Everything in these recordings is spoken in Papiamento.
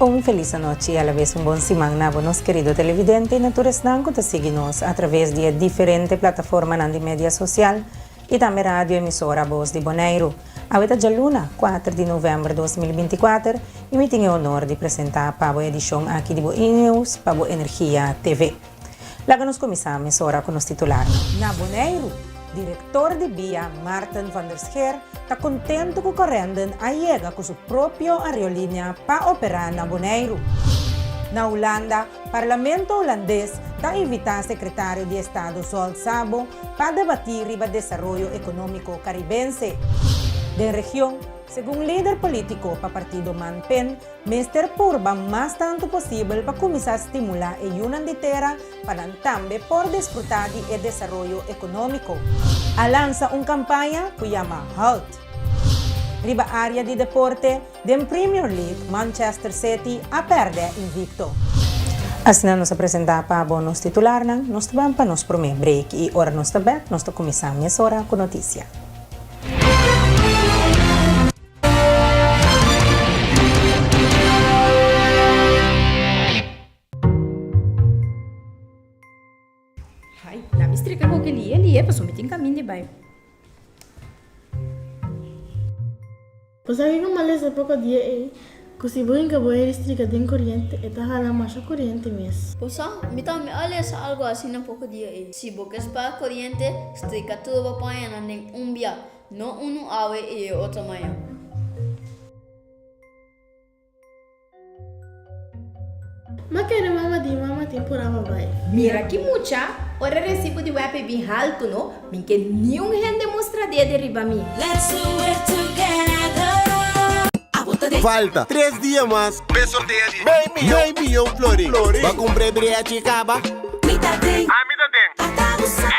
Un felis anochi y alabes un bon siman na bo nos kerido televidente y na tur esnan cu ta sigui nos a traves di e diferente plataformanan di media social y tambe radio emisora Bos di Boneiru. Awe ta djaluna, kuater di november 2024 y mi tin e honor di presenta pa bo e edicion aki di bo E-News pa bo Energia TV. Laga nos kuminsá mesora ku nos titularnan. Na Boneiru, direktor di bia Maarten van der Scheer ta kontentu ku Corendon a yega ku su propio aerolínea pa operá na Boneiru. Na Hulanda, Parlamento Hulandes ta invitá Sekretario di Estado Zsolt Szabo pa debatí riba desaroyo ekonómiko karibense. Den region, segun lider polítiko pa partido Man-PEN, Mester purba mas tantu posibel pa kuminsá stimulá e yunan di tera pa nan tambe por disfrutá di e desaroyo ekonómiko. A lansa un kampaña ku yama Halt! Riba área di deporte, den Premier League Manchester City a pèrdè invikto. Asina nos a presentá pa bo nos titularnan, nos ta ban pa nos promé break i ora nos ta bèk nos ta kuminsá mesora ku notisia. Ai, la mi strika koke lihe lihe pasobra mi tin kamin di bai. Bo sa kiko m'a lesa poko dia ei? Ku si bo hinka bo heri strika den koriente, e ta hala masha koriente mes. Bo sa, mi tambe a lesa algu asina poko dia ei. Si bo ke spar koriente, strika tur bo pañanan den un bia. No unu awe i e otro mañan. Ma kere mama di mama tin purá pa bai. Mira ki mucha, ora e resibo di web e bin haltu no, min ke niun hende mustra dede riba mi. Let's do it together. Falta tres dia mas p'e sorteo di mei miyon florin. Bo a cumpra e breachi caba? Mi ta den. Ami ta den. Ata bo sa.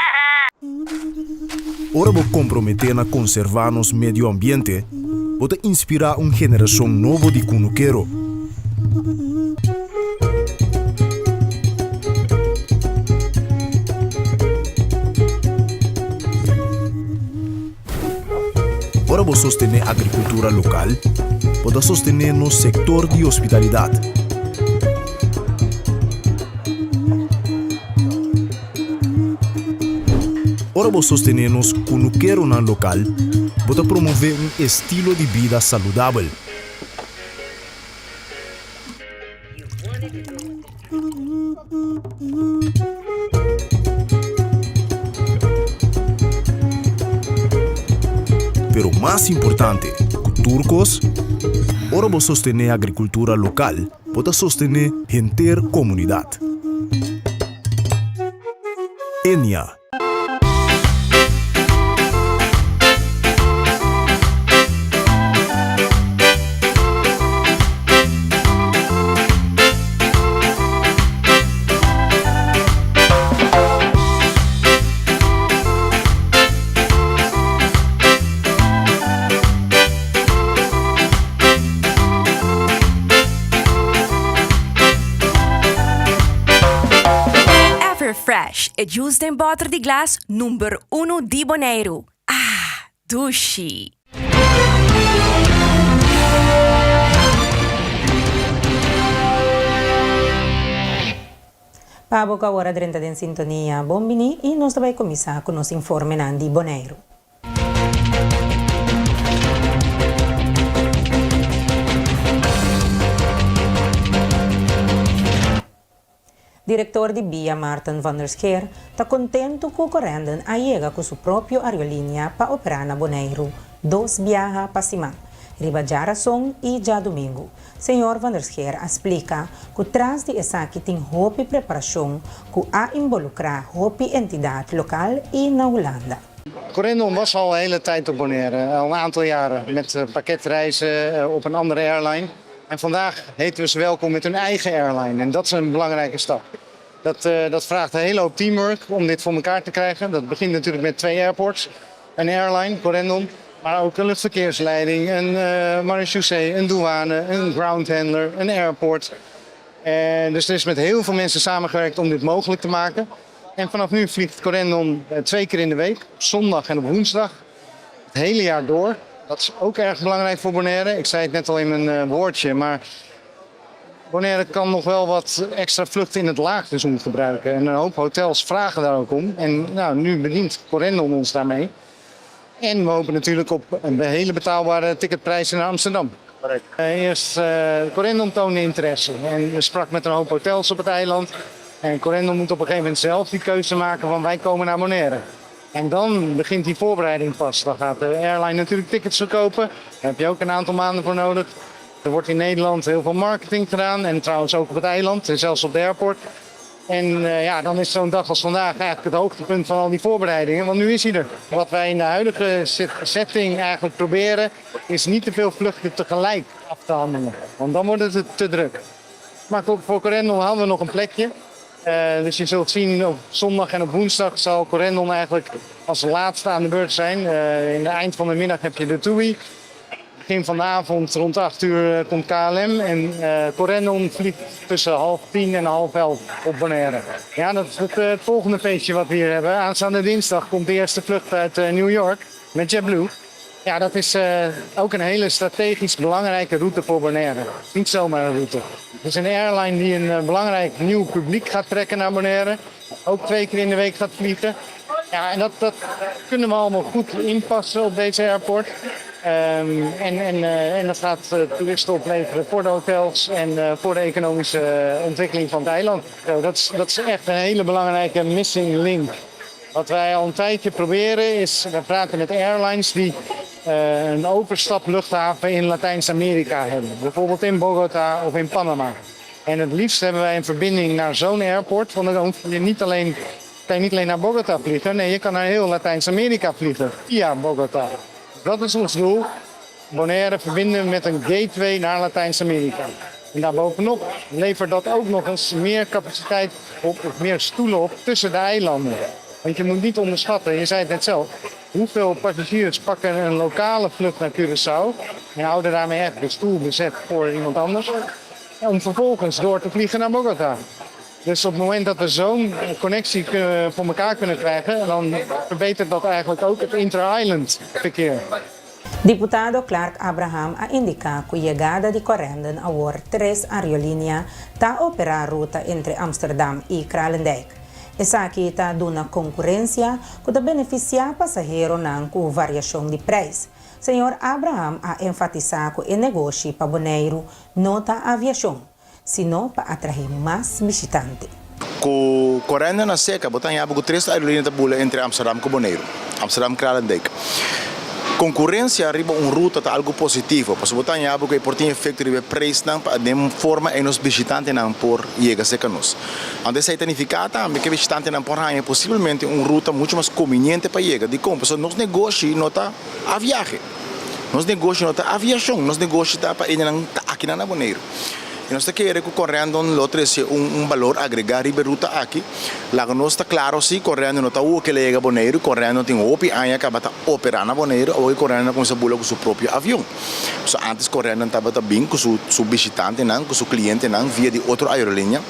Ora bo komprometé na konservá nos medio ambiente, bo ta inspirá un generashon nobo di kunukero. Ora bo sostené agrikultura lokal, bo ta sostené nos sektor di hospitalidat. Ora bo sostené nos kunukeronan lokal, bo ta promové un estilo di bida saludabel. Pero mas importante ku tur kos, ora bo sostené agrikultura lokal, bo ta sostené henter komunidat. Enia. Everfresh, e juice den bòter di glas number unu di Boneiru. Ah, dushi! Pa bo ku awor a drenta den sintonia, bon bini i nos ta bai kuminsá ku nos informenan di Boneiru. Director di bia Maarten van der Scheer ta kontentu ku Corendon a yega ku su propio aerolínea pa operá na Boneiru dos biaha pa siman, riba djarason i djadumingu. Señor van der Scheer a splika ku tras di esaki tin hopi preparashon ku a involukrá hopi entidat lokal i na Hulanda. Corendon was al een hele tijd op Bonaire, al een aantal jaren, met pakketreizen op een andere airline. En vandaag heten we ze welkom met hun eigen airline. En dat is een belangrijke stap. Dat, dat vraagt een hele hoop teamwork om dit voor elkaar te krijgen. Dat begint natuurlijk met twee airports. Een airline, Corendon, maar ook een luchtverkeersleiding, een marechaussee, een douane, een groundhandler, een airport. En dus er is met heel veel mensen samengewerkt om dit mogelijk te maken. En vanaf nu vliegt Corendon twee keer in de week, op zondag en op woensdag, het hele jaar door. Dat is ook erg belangrijk voor Bonaire. Ik zei het net al in mijn woordje, maar. Bonaire kan nog wel wat extra vluchten in het laagseizoen gebruiken. En een hoop hotels vragen daar ook om. En nou, nu bedient Corendon ons daarmee. En we hopen natuurlijk op een hele betaalbare ticketprijs naar Amsterdam. Eerst Corendon toonde interesse. En we sprak met een hoop hotels op het eiland. En Corendon moet op een gegeven moment zelf die keuze maken van: wij komen naar Bonaire. En dan begint die voorbereiding pas. Dan gaat de airline natuurlijk tickets verkopen. Daar heb je ook een aantal maanden voor nodig. Er wordt in Nederland heel veel marketing gedaan. En trouwens ook op het eiland en zelfs op de airport. En ja, dan is zo'n dag als vandaag eigenlijk het hoogtepunt van al die voorbereidingen. Want nu is hij er. Wat wij in de huidige setting eigenlijk proberen, is niet te veel vluchten tegelijk af te handelen. Want dan wordt het te druk. Maar voor Corendon hadden we nog een plekje. Dus je zult zien, op zondag en op woensdag zal Corendon eigenlijk als laatste aan de beurt zijn. In de eind van de middag heb je de TUI. Begin van de avond rond 8 uur komt KLM. En Corendon vliegt tussen 9.30 en 10.30 op Bonaire. Ja, dat is het volgende feestje wat we hier hebben. Aanstaande dinsdag komt de eerste vlucht uit New York met JetBlue. Ja, dat is ook een hele strategisch belangrijke route voor Bonaire. Niet zomaar een route. Het is een airline die een belangrijk nieuw publiek gaat trekken naar Bonaire. Ook twee keer in de week gaat vliegen. Ja, en dat kunnen we allemaal goed inpassen op deze airport. En dat gaat toeristen opleveren voor de hotels en voor de economische ontwikkeling van het eiland. Zo, dat is echt een hele belangrijke missing link. Wat wij al een tijdje proberen is, we praten met airlines die een overstapluchthaven in Latijns-Amerika hebben. Bijvoorbeeld in Bogota of in Panama. En het liefst hebben wij een verbinding naar zo'n airport, want dan hoef je niet alleen, kan je niet alleen naar Bogota vliegen, nee, je kan naar heel Latijns-Amerika vliegen via Bogota. Dat is ons doel. Bonaire verbinden met een gateway naar Latijns-Amerika. En daarbovenop levert dat ook nog eens meer capaciteit op, of meer stoelen op tussen de eilanden. Want je moet niet onderschatten, je zei het net zelf, hoeveel passagiers pakken een lokale vlucht naar Curaçao en houden daarmee echt de stoel bezet voor iemand anders, om vervolgens door te vliegen naar Bogota. Dus op het moment dat we zo'n connectie voor elkaar kunnen krijgen, dan verbetert dat eigenlijk ook het inter-island verkeer. Diputado Clark Abraham a indiká ku yegada di Corendon awor tres aerolínea ta operá ruta entre Amsterdam i Kralendijk. Esaki ta duna konkurensia ku ta benefisiá pasaheronan ku variashon di preis. Señor Abraham a enfatisá ku e negoshi pa Boneiru no ta aviashon, sino pa atraé mas bishitante. Ku Corendon na seka, bo tin ku tres aerolínea ta bula entre Amsterdam ku Boneiru. Amsterdam Kralendijk. Konkurensia riba un ruta ta algu positivo, pasobra bo tin ku por tin efekto riba preisnan pa di forma e nos bishitantenan por yega serka nos. Anto esei ta nifiká tambe ku bishitantenan por haña posiblemente un ruta muchu mas konveniente pa yega. Di kon, nos negoshi no ta biahe. Nos negoshi no ta aviashon, nos negoshi ta pa hendenan ta aki na Boneiru. I nos ke ku Corendon lo trese un balor agregá riba ruta aki. Laga nos ta klaro si Corendon no ta awor ku el a yega Boneiru, Corendon tin hopi aña kaba ta operá na Boneiru, awor Corendon a kuminsá bula ku su propio avion. So antes Corendon tabata bin ku su bishitantenan, ku su klientenan via di otro aerolínea.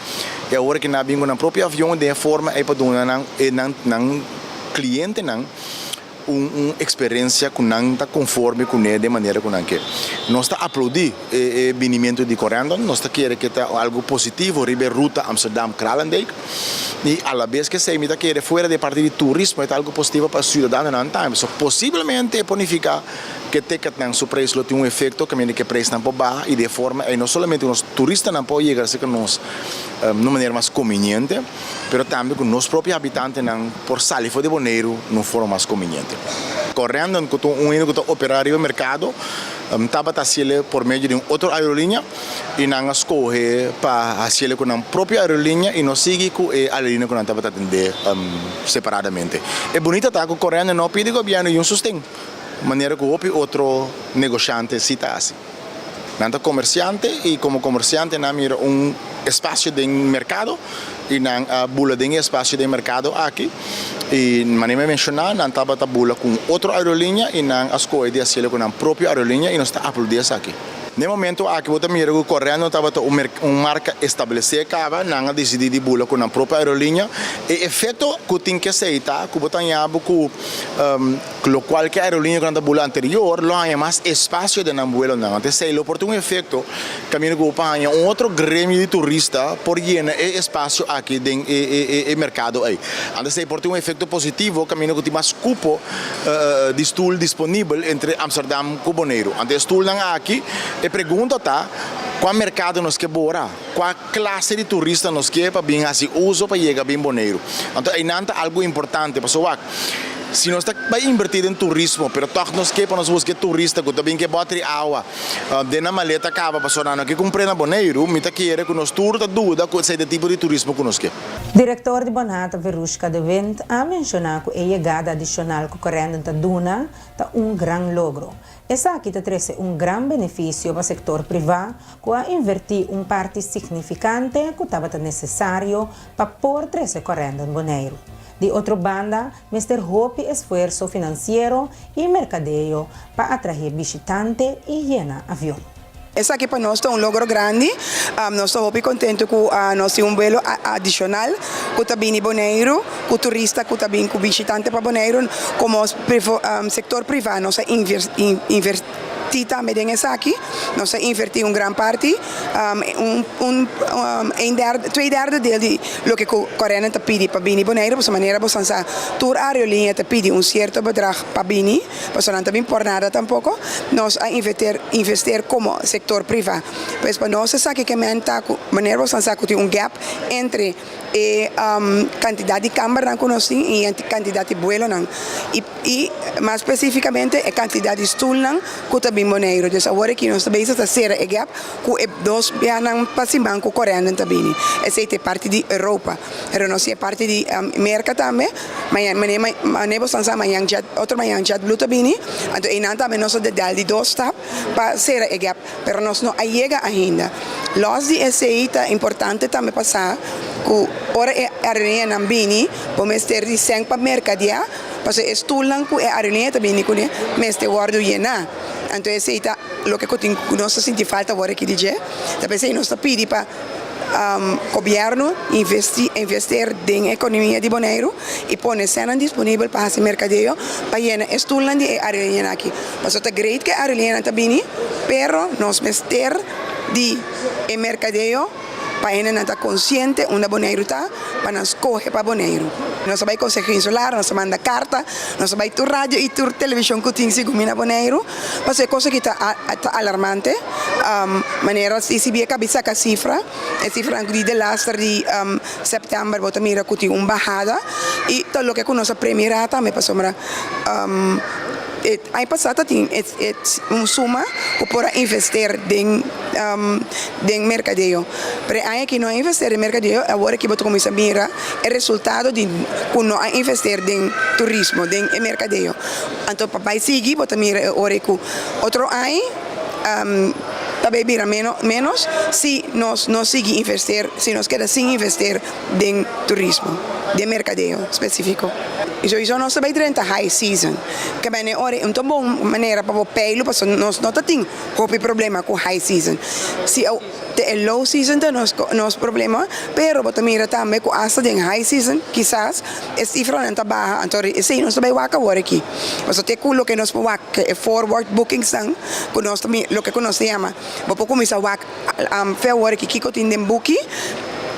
I awor ku nan bin ku nan propio avion di forma ei pa duna nan nan nan klientenan un eksperensia ku nan ta konforme kuné di manera ku nan ke. Nos ta aploudí e binimentu di Corendon, nos ta kere ku ta algu positivo riba ruta Amsterdam Kralendijk i a la bes ku esei ta kere fuera di parti di turismo ta algu positivo pa siudadanonan tambe. So posiblemente por nifiká ku ticketnan su preis lo tin un efekto ku ku preisnan por baha i di forma ei no solamente nos turistanan por yega ku nos di un manera mas konveniente, pero tambe ku nos propio habitantenan por sali for di Boneiru di un forma mas konveniente. Corendon ku un ku ta operá riba merkado, tabata hasié por medio di un otro aerolínea i nan a skohe pa hasié ku nan propio aerolínea i no sigui ku e aerolínea ku nan tabata atendé separadamente. E bunita ta ku Corendon no a pidi gobièrnu un sosten, manera ku hopi otro negoshante si ta hasi. Nan ta komersiante i komo komersiante nan mira un espasio den merkado i nan a bula den espasio den merkado aki i manera mi a menshoná nan tabata bula ku otro aerolínea i nan a skohe di hasié ku nan propio aerolínea i nos ta aploudí esaki. Na e momento aki bo ta mira ku Corendon tabata un un marka establesé kaba, nan a disidí di bula ku nan propio aerolínea. E efekto ku tin ku esei ta ku bo ta haña bo ku lokual ku e aerolínea ku nan ta bula anterior lo haña mas espasio den nan buelonan. Anto esei lo por tin un efekto kaminda ku bo por haña un otro gremio di turista por yena e espasio aki den e merkado ei. Anto esei por tin un efekto positivo kaminda ku tin mas kupo di stul disponibel entre Amsterdam ku Boneiru. Anto e stulnan aki, e pregunta ta, kua merkado nos ke bora? Kua klase di turista nos ke pa bin hasi uso pa yega bin Boneiru? Anto einan ta algu importante, pasobra wak, si nos ta bai invertí den turismo, pero tòg nos ke pa nos buska e turista ku ta bin ke bòtri awa den nan maleta kaba pasobra nan no ke kumpr'é na Boneiru, mi ta kere ku nos tur ta duda ku esei ta e tipo di turismo ku nos ke. Direktor di Bonhata Verushka de Windt a menshoná ku e yegada adishonal ku Corendon ta duna ta un gran logro. Esaki ta trese un gran benefisio pa sektor privá ku a invertí un parti signifikante ku tabata nesesario pa por trese Corendon Boneiru. Di otro banda, mester hopi esfuerso finansiero i merkadeo pa atraé bishitante i yena avion. Esaki pa nos ta un logro grandi. Nos ta hopi contento cu nos tin un vuelo adicional cu ta bini Boneiru, cu turista cu ta bin, cu bishitante pa Boneiru. Como sector priva nos a inverti tambe den esaki. Nos a inverti un gran parti, un un derde, twee derde deel di loke cu Corendon ta pidi pa bini Boneiru. Pasobra manera bo san sa tur aerolinea ta pidi un cierto bedrag pa bini. Pasobra nan ta bin por nada tampoco. Nos a inverter invester como sector priva. Pues pa nos esaki ke men ta cu manera bo san sa cu tin un gap entre e cantidad di cambernan cu nos tin y e cantidad di buelonan y y mas specificamente e cantidad di stoelnan cu ta bin Boneiru. Dus awor aki nos ta bezig ta cera e gap cu e dos biahanan pa siman cu Corendon ta bini. Esey ta e parti di Europa. Pero nos tin e parti di Merca tambe. Mañan, mane bo san sa mañan jet, otro mañan JetBlue ta bini, anto einan tambe nos ta dal di dos stap pa sera e gap, pero nos no a yega ainda. Los di esei ta importante tambe pa sa ku ora e aerolineanan bini bo mester di sèn pa merkadiá, pasobra e stulnan ku e aerolinea ta bini kuné mester wòrdu yená. Anto esei ta loke ku tin ku nos ta sinti falta awor aki di dje, ta p'esei nos ta pidi pa. Gobièrnu investi invester den ekonomia di Boneiru i pone sènnan disponibel pa hasi merkadeo pa yena e stulnan di e aerolíneanan aki. Pasobra ta great ku e aerolíneanan ta bini, pero nos mester di e merkadeo pa hendenan ta konsiente unda Boneiru ta pa nan skohe pa Boneiru. Nos a bai Konseho Insular, nos a manda karta, nos a bai tur radio i tur televishon ku tin segun mi na Boneiru. Pasobra e kos aki ta ta alarmante. Manera si si bia kabi saka sifra, e sifranan ku di delaster di sèptèmber bo ta mira ku tin un bahada i ta loke ku nos a premirá tambe pasobra e aña pasá ta tin e un suma ku por a invester den den merkadeo pero e aña aki no a invester den merkadeo awor aki bo ta kuminsá mira e resultado di ku no a invester den turismo den e merkadeo. Anto pa bai sigui bo ta mira e ora ku otro aña ta bai bira ménos si nos no sigui invester, si nos keda sin invester den turismo, den merkadeo spesífiko. I soiso nos ta bai drenta high season, ke bene ora un ta bon manera pa bo peilu pasobra nos no ta tin hopi problema ku high season. Si Te e low season ta nos nos problema, pero bo ta mira tambe ku asta den high season kisas e sifranan ta baha, anto esei nos ta bai wak awor aki. Pasobra te ku loke nos por wak e forward bookingsnan ku nos ta loke ku nos ta yama bo por kuminsá wak fe awor aki kiko tin den buki,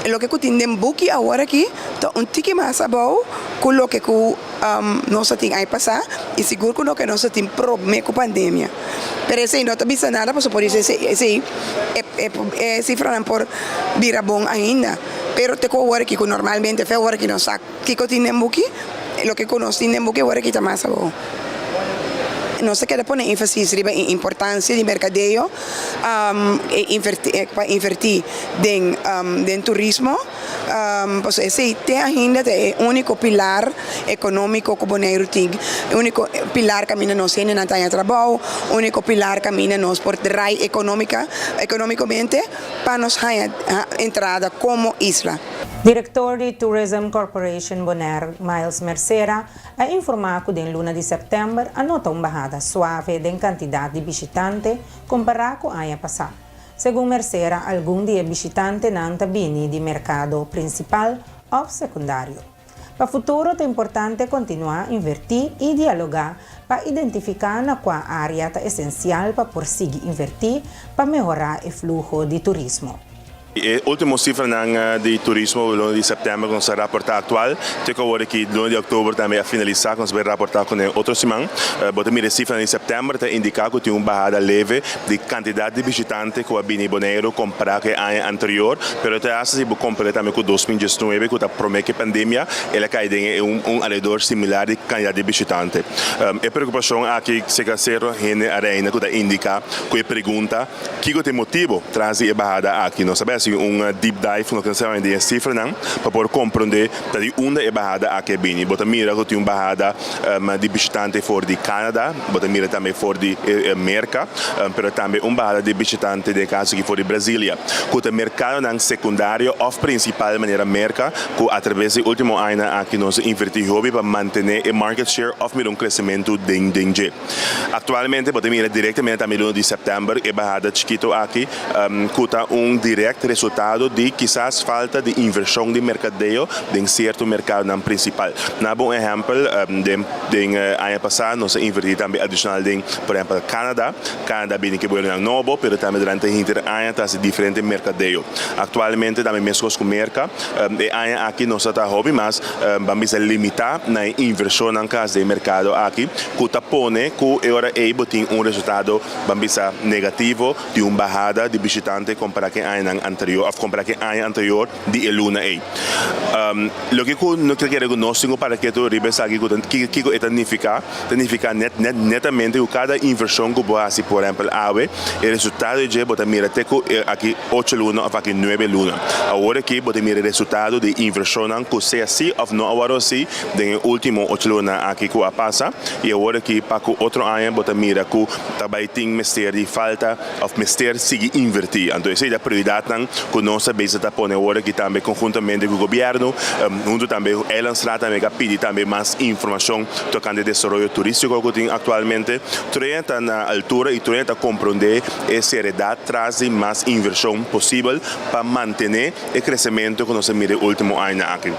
loke ku tin den buki awor aki ta un tiki mas abou ku loke ku nos a tin aña pasá i sigur ku loke nos a tin promé ku pandemia. Pero esei no ta bisa nada pasobra por esei e sifranan por bira bon ainda. Pero te ku awor aki ku normalmente fe awor aki nos sa kiko tin den buki, loke ku nos tin den buki awor aki ta mas abou. Nos ta keda pone énfasis riba e importansia di merkadeo pa invertí den turismo. Pasobra esei te ainda ta e úniko pilar ekonómiko ku Boneiru tin. E úniko pilar kaminda nos hendenan ta haña trabou, úniko pilar kaminda nos por drai ekonómika, ekonómikamente pa nos haña entrada komo isla. Direktor di Tourism Corporation Bonaire, Miles Mercera, a. a informá ku den luna di sèptèmber a nota un bahada suave den kantidat di bishitante kompará ku aña pasá. Segun Mercera algun di e bishitantenan ta bini di merkado prinsipal òf sekundario. Pa futuro ta importante kontinuá invertí i dialogá pa identifiká na kua área ta esensial pa por sigui invertí pa mehorá e fluho di turismo. E ultimo cifranan di turismo luna di september cu nos a raporta actual te cu awor aki luna di october tambe a finalisa cu nos a bay raporta cu ne otro siman. Bo ta mira e cifranan di september ta indica cu tin un bahada leve di cantidad di bishitante cu a bini Boneiru compara cu e aña anterior, pero ta hasta si bo compara tambe cu 2019 cu ta prome cu e pandemia el a cay den e un alrededor similar di cantidad di bishitante. E preocupacion aki seca cero hende a reina cu ta indica cu e pregunta Kiko ta e motibo tras di e bahada aki? Nos ta bai hasi un deep dive no ta den e sifranan pa por komprondé ta di unda e bahada aki a bini. Bo ta mira ku tin un bahada di bishitante for di Canada, bo ta mira tambe for di Merka, pero tambe un bahada di bishitante den e kaso aki for di Brasilia, ku ta merkadonan sekundario òf prinsipal manera Merka ku atraves di último añanan aki nos a invertí hopi pa mantené e market share òf mira un kresementu den dje. Actualmente bo ta mira directamente tambe luna di september e bahada chikito aki cu ta un direct resultado di kisas falta di inversion di mercadeo den cierto mercadonan principal. Na bo un ehempel den den aña pasa nos a inverti tambe adicional den por ehempel Canada. Canada a bini cu e buelonan nobo pero tambe durante hinter aña ta haci diferente mercadeo. Actualmente tambe mescos cu Merca e aña aki nos a ta hopi mas Ban bisa limitá na e invershonnan ku hasi den e merkado aki ku ta pone ku e ora ei bo tin un resultado ban bisa negativo di un bahada di bishitante kompará ku e añanan anterior òf kompará ku e aña anterior di e luna ei. Loke ku no ta kere ku nos tin ku para ketu riba esaki ku ta kiko e ta nifiká ta nifiká net net netamente ku kada invershon ku bo hasi por ehèmpel awe e resultado di dje bo ta mira te ku aki ocho luna of aki nuebe luna. Awor aki bo ta mira e resultado di invershonnan ku sea si of no a wòrdu hasi den e ultimo ocho lunanan aki ku a pasa i awor aki pa ku otro aña bo ta mira ku ta bai tin mester di falta of mester sigui invertí. Anto esei ta prioridatnan ku nos ta bezig ta pone awor aki tambe konhuntamente ku gobièrnu huntu tambe ku Eilandsraad tambe ku a pidi tambe mas informashon tokante e desaroyo turístiko ku tin aktualmente. Tur ta na altura i tur ta komprondé E seriedad tras di mas inversion posibel pa mantene e crecemento cu nos a mira e ultimo añanan aki.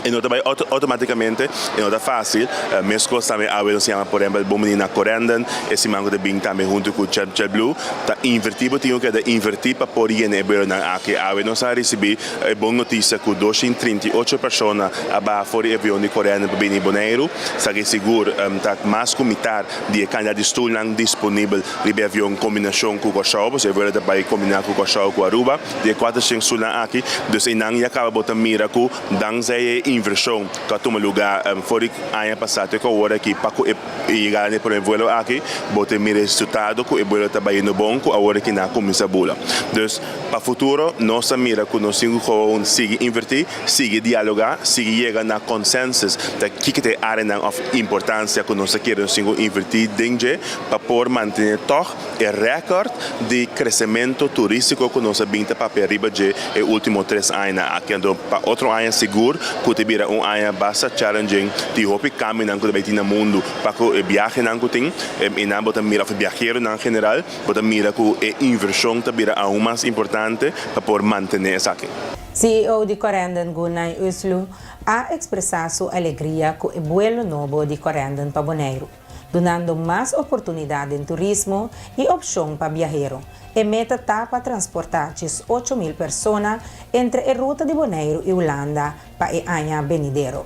E no ta bay automaticamente, e no ta facil. Mescos tambe awe nos yama por ehempel bon bini na Corendon, e siman cu ta bin tambe hunto cu JetBlue, ta inverti bo tin cu keda inverti pa por yena e buelonan aki. Awe nos a ricibi e bon noticia cu 238 persona a baha for di e avion di Corendon pa bini Boneiru. Esaki sigur ta mas cu mitar di e cantidad di stoelnan disponibel Riba e avion kombinashon ku Kòrsou, pasobra e vuelo ta bai kombiná ku Kòrsou ku Aruba, di e kuater shen sulnan aki. Dus einan ya kaba bo ta mira ku dankzij e invershon ku a tuma lugá for di aña pasá te ku awor aki pa ku e yegada di e promé vuelo aki, bo ta mira e resultado ku e vuelo ta bayendo bon ku awor aki nan a kuminsá bula. Dus pa futuro nos ta mira ku nos tin ku gewoon sigui invertí, sigui dialogá, sigui yega na consensus ta kiko ta e áreanan òf importansia ku nos ta kere nos tin ku invertí den dje pa por mantené tòg e rèkòrt di kresementu turístiko ku nos a bin ta papia riba dje e último tres añanan aki. Anto pa otro aña sigur ku ta bira un aña basta challenging, tin hopi kambionan ku ta bai tin na mundu pa ku e biahenan ku tin i nan bo ta mira òf e biaheronan general bo ta mira ku e invershon ta bira aun mas importante pa por mantené esaki. CEO di Corendon Gunay Uslu a ekspresá su alegria ku e buelo nobo di Corendon pa Boneiru, dunando mas oportunidat den turismo i opshon pa biahero. E meta ta pa transportá 18.000 persona entre e ruta di Boneiru i Hulanda pa e aña benidero.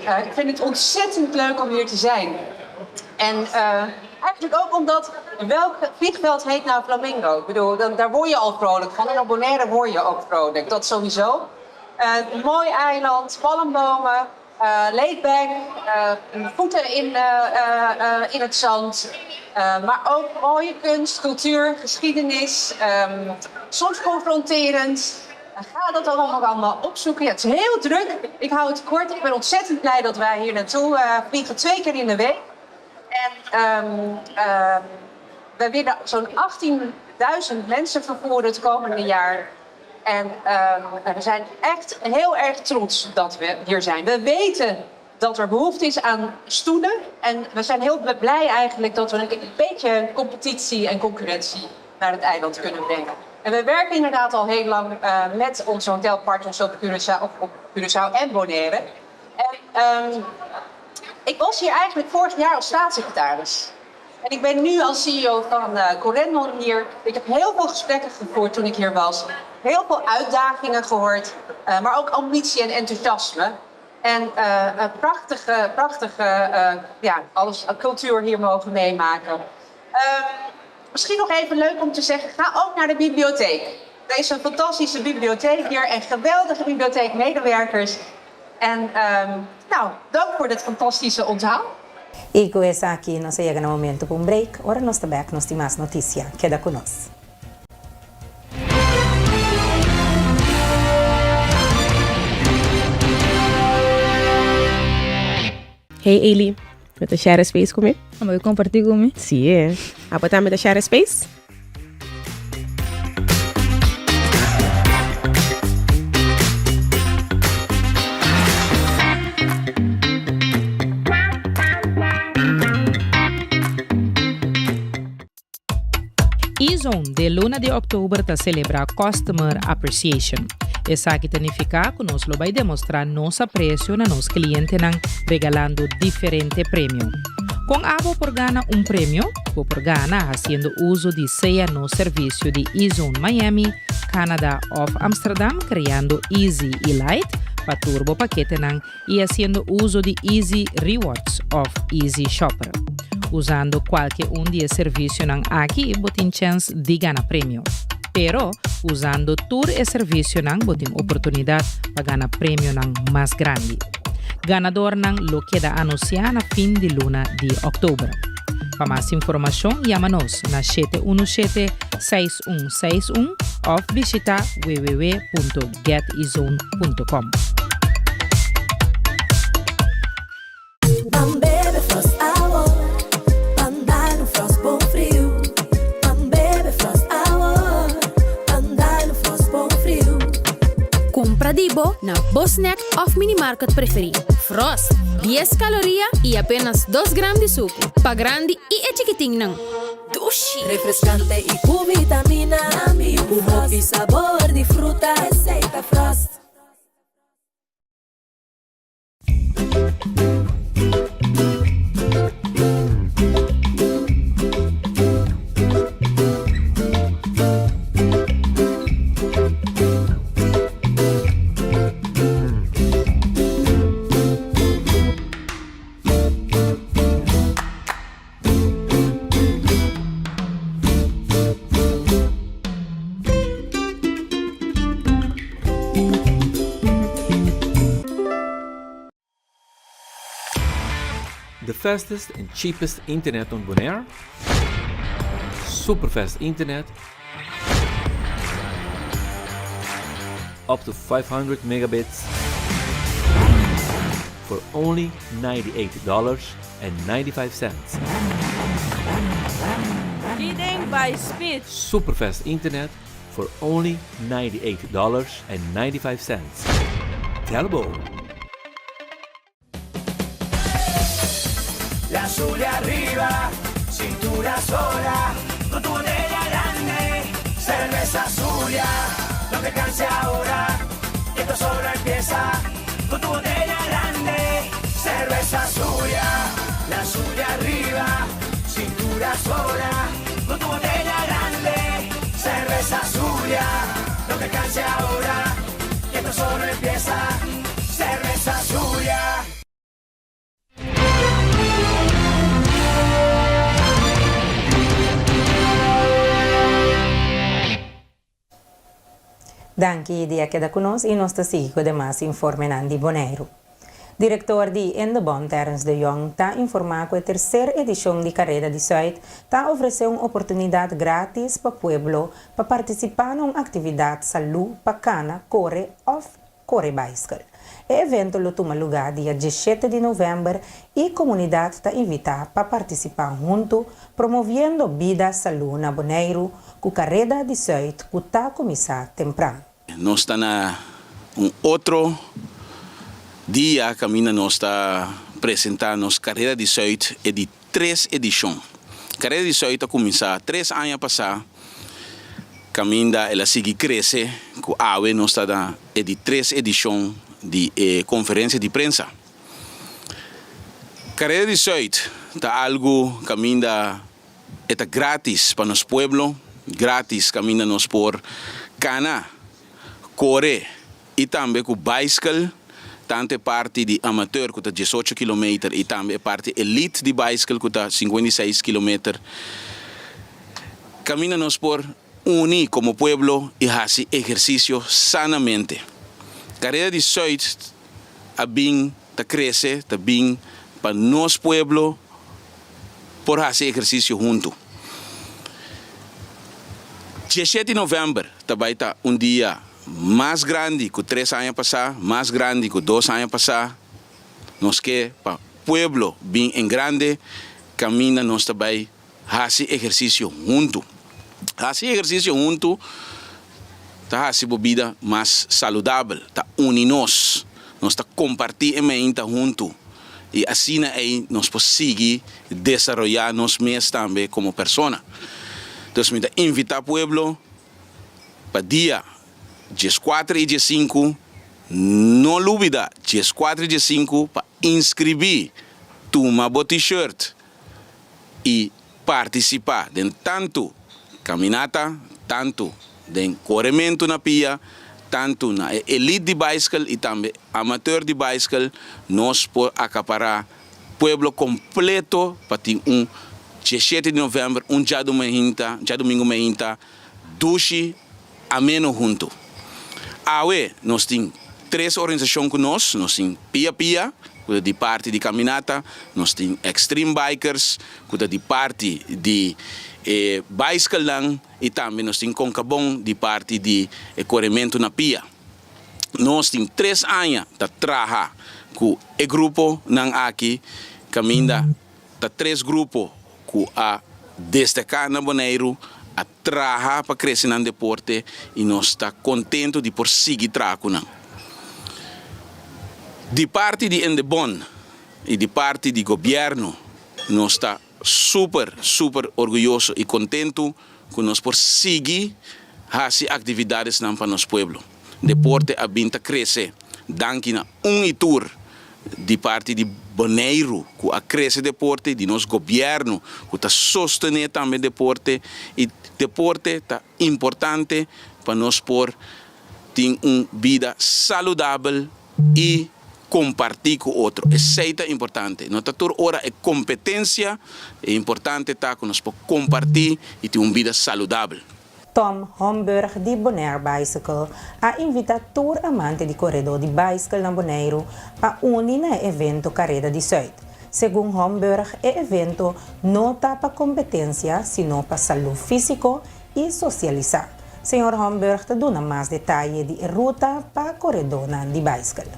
Ik vind het ontzettend leuk om hier te zijn. En eigenlijk ook omdat, welk vliegveld heet nou Flamingo? Ik bedoel, dan, daar word je al vrolijk van. En op Bonaire word je ook vrolijk, dat sowieso. Een mooi eiland, palmbomen, laid back, voeten in het zand. Maar ook mooie kunst, cultuur, geschiedenis, soms confronterend. Ga dat allemaal, allemaal opzoeken. Ja, het is heel druk. Ik hou het kort. Ik ben ontzettend blij dat wij hier naartoe vliegen twee keer in de week. En we willen zo'n 18.000 mensen vervoeren het komende jaar. En we zijn echt heel erg trots dat we hier zijn. We weten dat dat er behoefte is aan stoelen. En we zijn heel blij eigenlijk dat we een beetje competitie en concurrentie naar het eiland kunnen brengen. En we werken inderdaad al heel lang met onze hotelpartners op Curaçao, of op Curaçao en Bonaire. En ik was hier eigenlijk vorig jaar als staatssecretaris. En ik ben nu als CEO van Corendon hier. Ik heb heel veel gesprekken gevoerd toen ik hier was. Heel veel uitdagingen gehoord, maar ook ambitie en enthousiasme. En een prachtige, prachtige ja, alles, cultuur hier mogen meemaken. Misschien nog even leuk om te zeggen, ga ook naar de bibliotheek. Er is een fantastische bibliotheek hier en geweldige bibliotheekmedewerkers. En nou, dank voor dit fantastische onthaal. I ku esaki nos a yega na momento pa un break. Ora nos ta bek nos tin mas notisia. Keda ku nos. Hey Eli, bo ta share space ku mi? Abo ke kompartí ku mi? Sí, eh. Abo tambe ta share space? E-Zone den luna di òktober ta selebrá Customer Appreciation. Esaki ta nifiká ku nos lo bai demostrá nos apresio na nos klientenan regalando diferente premio. Kon abo por gana un premio? Bo por gana hasiendo uso di sea nos servisio di E-Zone Miami, Canada òf Amsterdam kreando Easy i Lite pa tur bo paketenan i hasiendo uso di Easy Rewards òf Easy Shopper. Usando kualke un di e servisionan aki bo tin chèns di gana premio. Pero, usando tur e servisionan bo tin oportunidat pa gana premionan mas grandi. Ganadornan lo keda anunsiá na fin di luna di òktober. Pa mas informashon yama nos na 717 6161 òf bishitá www.getezone.com. Ban bebe Frost awor, ban dal un Frost bon friu. Ban bebe Frost awor, ban dal un Frost bon friu. Kumpra di bo na bo snack òf minimarket preferí. Frost, dies kaloria i apenas dos gram di suku. Pa grandi i e chikitinnan. Dushi! Refrescante y cu vitamina. Cu hopi sabor di fruta. Esey ta Frost. The fastest and cheapest internet on Bonaire? Superfast internet up to 500 megabits for only $98 and 95 cents. Leading by speed. Superfast internet for only $98 and 95 cents. Telbo. La Zulia arriba, cintura sola, con tu botella grande, cerveza Zulia, no te canses ahora, que esto solo empieza, con tu botella grande, cerveza Zulia, la Zulia arriba, cintura sola, con tu botella grande, cerveza Zulia, no te canses ahora, que esto solo empieza, cerveza Zulia. Danki di a keda ku nos i nos ta sigui ku demas informenan di Boneiru. Direktor di Indebon Terence de Jong ta informá ku e terser edishon di Kareda di Sùit ta ofresé un oportunidat grátis pa pueblo pa partisipá na un aktividat salú pa kana, kore òf kore baiskel. E evento lo tuma lugá dia diesshete di novèmber i komunidat ta invitá pa partisipá huntu promoviendo bida salú na Boneiru ku Kareda di Sùit ku ta kuminsá tempran. Nos ta na un otro dia kaminda nos ta presentá nos Karera di Sùit e di tres edishon. Karera di Sùit a kuminsá tres aña pasá kaminda el a sigui krese ku awe nos ta na e di tres edishon di e konferensia di prensa. Karera di Sùit ta algu kaminda e ta grátis pa nos pueblo, grátis kaminda nos por kana, kore i tambe ku baiskel, tantu e parti di amateur ku ta diesocho kilometer i tambe e parti elite di baiskel ku ta 56 kilometer. Kaminda nos por uni komo pueblo i hasi ehersisio sanamente. Karera di Sùit a bin ta krese, ta bin pa nos pueblo por hasi ehersisio huntu. Diesshete di novèmber ta bai ta un dia mas grandi ku tres aña pasá, mas grandi ku dos aña pasá. Nos ke pa pueblo bin en grande kaminda nos ta bai hasi ehersisio huntu. Hasi ehersisio huntu ta hasi bo bida mas saludabel, ta uni nos. Nos ta kompartí e meinta huntu i asina ei nos por sigui desaroyá nos mes tambe komo persona. Dus mi ta invitá pueblo pa dia dieskuater i diesinku no lubida dieskuater i diesinku pa inskribí, tuma bo t-shirt i partisipá den tantu kaminata, tantu den korementu na pia, tantu na e elite di baiskel i tambe amateur di baiskel, nos por akapará pueblo kompleto pa tin un diesshete di novèmber, un djaduminta, djadumingu meinta dushi ameno huntu. Awe nos tin tres organisashon ku nos, nos tin Pia Pia ku ta di parti di kaminata, nos tin Extreme Bikers ku ta di parti di e baiskelnan i tambe nos tin Konkabon di parti di e korementu na pia. Nos tin tres aña ta traha ku e gruponan aki kaminda ta tres grupo ku a destaká na Boneiru, a traha pa krese nan deporte i nos ta kontentu di por sigui traha ku nan. Di parti di Endebon i di parti di gobièrnu nos ta super super orguyoso i kontentu ku nos por sigui hasi aktividadesnan pa nos pueblo. Deporte a bin ta krese danki na un i tur di parti di Boneiru ku a krese deporte, di nos gobièrnu ku ta sostené tambe deporte i deporte ta importante pa nos por tin un bida saludabel i kompartí ku otro. Esei ta importante. No ta tur ora e kompetensia, e importante ta ku nos por kompartí i tin un bida saludabel. Tom Homburg di Bonaire Bicycle a invitá tur amante di koredó di baiskel na Boneiru pa uni na e evento Kareda di Sùit. Segun Homburg e evento no ta pa kompetensia sino pa salú físiko i sosialisá. Señor Homburg ta duna mas detaye di e ruta pa koredónan di baiskel.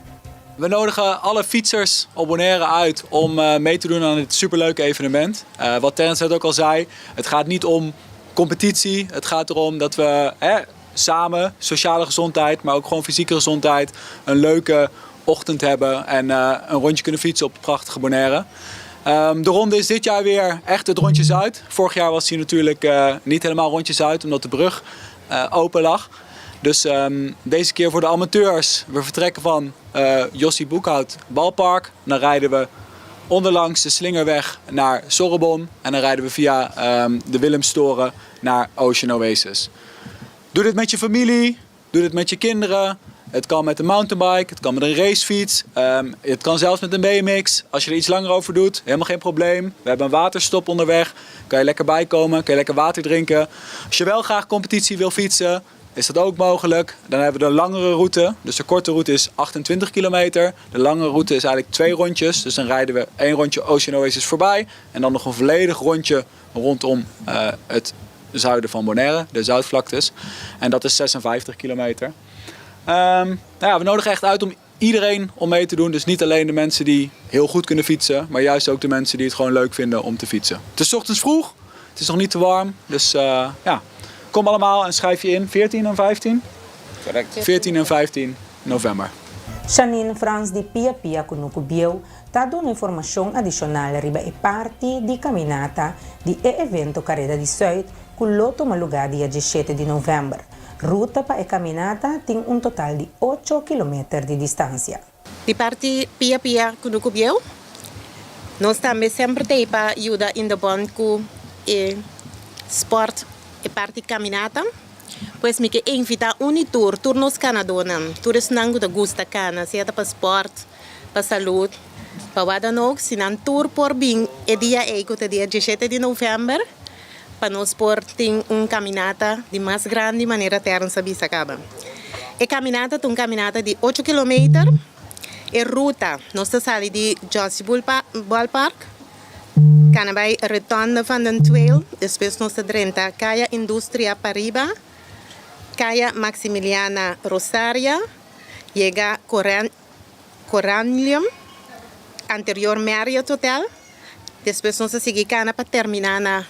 We nodigen alle fietsers op Bonaire uit om mee te doen aan dit superleuke evenement. Wat Terence net ook al zei, het gaat niet om competitie. Het gaat erom dat we hè, samen sociale gezondheid, maar ook gewoon fysieke gezondheid, een leuke ochtend hebben en uh, een rondje kunnen fietsen op het prachtige Bonaire. Um, de ronde is dit jaar weer echt het rondje Zuid. Vorig jaar was hij natuurlijk uh, niet helemaal rondje Zuid, omdat de brug uh, open lag. Dus um, deze keer voor de amateurs. We vertrekken van uh, Jossie Boekhout Balpark. Dan rijden we onderlangs de Slingerweg naar Sorbon. En dan rijden we via um, de Willemstoren naar Ocean Oasis. Doe dit met je familie, doe dit met je kinderen. Het kan met een mountainbike, het kan met een racefiets, um, het kan zelfs met een BMX. Als je er iets langer over doet, helemaal geen probleem. We hebben een waterstop onderweg, kan je lekker bijkomen, kan je lekker water drinken. Als je wel graag competitie wil fietsen, is dat ook mogelijk. Dan hebben we de langere route. Dus de korte route is 28 kilometer. De langere route is eigenlijk twee rondjes. Dus dan rijden we één rondje Ocean Oasis voorbij. En dan nog een volledig rondje rondom uh, het zuiden van Bonaire, de Zuidvlaktes. En dat is 56 kilometer. Um, nou ja, we nodigen echt uit om iedereen om mee te doen. Dus niet alleen de mensen die heel goed kunnen fietsen, maar juist ook de mensen die het gewoon leuk vinden om te fietsen. Het is ochtends vroeg, het is nog niet te warm. Dus uh, ja, kom allemaal en schrijf je in. 14 en 15? Correct. 14 en 15 november. Shanine Frans di Pia Pia Kunuku Bieu ta duna informashon adishonal riba e parti di kaminata di e evento Kareda di Sùit ku lo tuma lugá dia diesshete di novèmber. Ruta pa e kaminata tin un total di ocho kilometer di distansia. Di parti Pia Pia Kunuku Bieu, nos tambe semper ta ei pa yuda Indebon ku e spòrt, e parti kaminata. Pues mi ke invitá un i tur, tur nos kanadónan, tur esnan ku ta gusta kana, sea ta pa spòrt, pa salud, pa wak dan ook, si nan tur por bin e dia ei ku ta dia diesshete di novèmber, pa nos por tin un kaminata di mas grandi manera Terence a bisa kaba. E kaminata ta un kaminata di ocho kilometer. E ruta, nos ta sali di Jossy Ballpark, kana bai Rotonde van den Tweel, despues nos ta drenta Kaya Industria pariba, Kaya Maximiliana Rosaria, yega Coranlium, anterior Marriott Hotel, despues nos a sigui cana pa termina na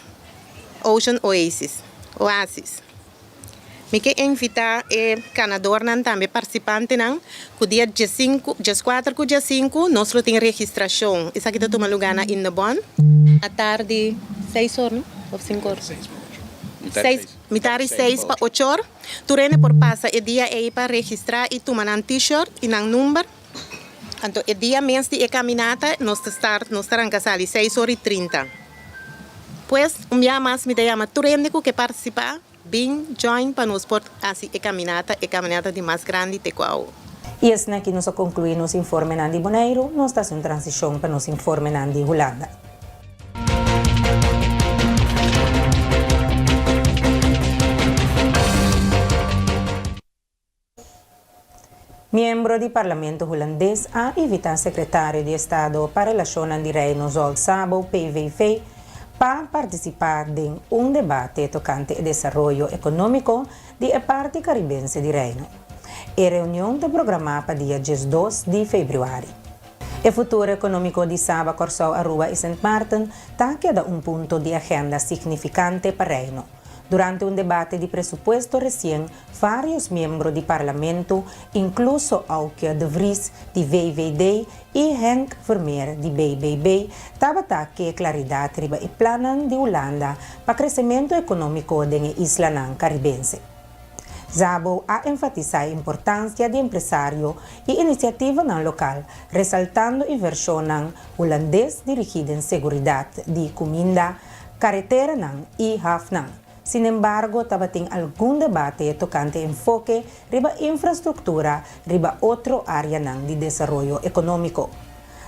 Ocean Oasis, Oasis. Mi ke invita e canadornan tambe participantenan cu dia diesinku, dieskuater cu diesinku nos lo tin registracion. Esaki ta tuma lugar na Indebon. Atardi seis or no? Of sinku or? Seis, mitar di seis pa ocho or. Tur hende por pasa e dia ei pa registrá i tuma nan t-shirt i nan number. Anto e dia mes di e kaminata nos ta start, nos ta ranka sali seis or i trinta. Pues, un bia mas mi ta yama tur hende ku ke partisipá, bin join pa nos por hasi e kaminata, e kaminata di mas grandi te ku awo. I esnan aki nos a konkluí nos informenan di Boneiru, nos ta hasi un transishon pa nos informenan di Hulanda. Miembro di Parlamento Hulandes a invitá Sekretario di Estado pa Relashonnan di Reino Zsolt Szabo, PVV, pa partisipá den un debate tokante e desaroyo ekonómiko di e parti karibense di Reino. E reunion ta programá pa dia 12 di febrüari. E futuro ekonómiko di Saba, Kòrsou, Aruba i Sint Maarten ta keda un punto di agenda signifikante pa Reino. Durante un debate di presupuesto resien, vários miembro di Parlamento, inkluso Aukje de Vries di VVD i Henk Vermeer di BBB, tabata ke klaridat riba e plannan di Hulanda pa kresementu ekonómiko den e islanan karibense. Szabo a enfatisá e importansia di empresario i inisiativanan lokal, resaltando invershonnan hulandes dirigí den seguridat di kuminda, kareteranan i hafnan. Sinembargo, tabatin algun debate tokante enfoke riba infrastruktura riba otro áreanan di desaroyo ekonómiko.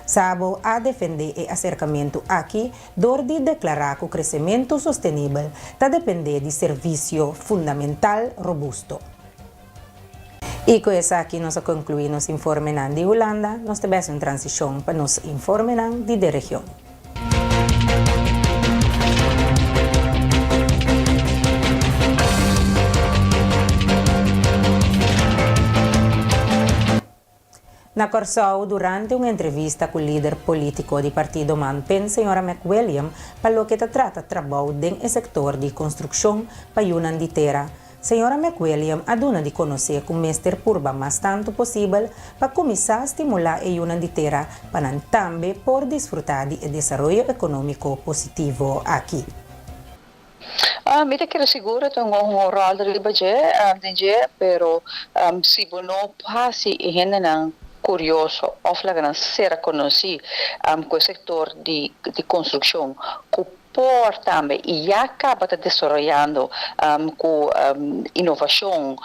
Szabo a defendé e aserkamentu aki dor di deklará ku kresementu sostenibel ta dependé di servisio fundamental robusto. I ku esaki nos a konkluí nos informenan di Hulanda, nos ta bes un transishon pa nos informenan di de region. Na Kòrsou, durante un entrevista ku lider polítiko di partido Manpen, señora McWilliam, pa loke ta trata trabou den e sektor di konstrukshon pa yunan di tera, señora McWilliam a duna di konosé ku mester purba mas tantu posibel pa kuminsá stimulá e yunan di tera pa nan tambe por disfrutá di e desaroyo ekonómiko positivo aki. Mi ta kere sigur e ta un un ròl riba dje, den dje, pero si bo no hasi e hendenan kurioso òf laga nan sera konosí ku e sektor di di konstrukshon ku por tambe i ya kaba ta desaroyando ku inovashon,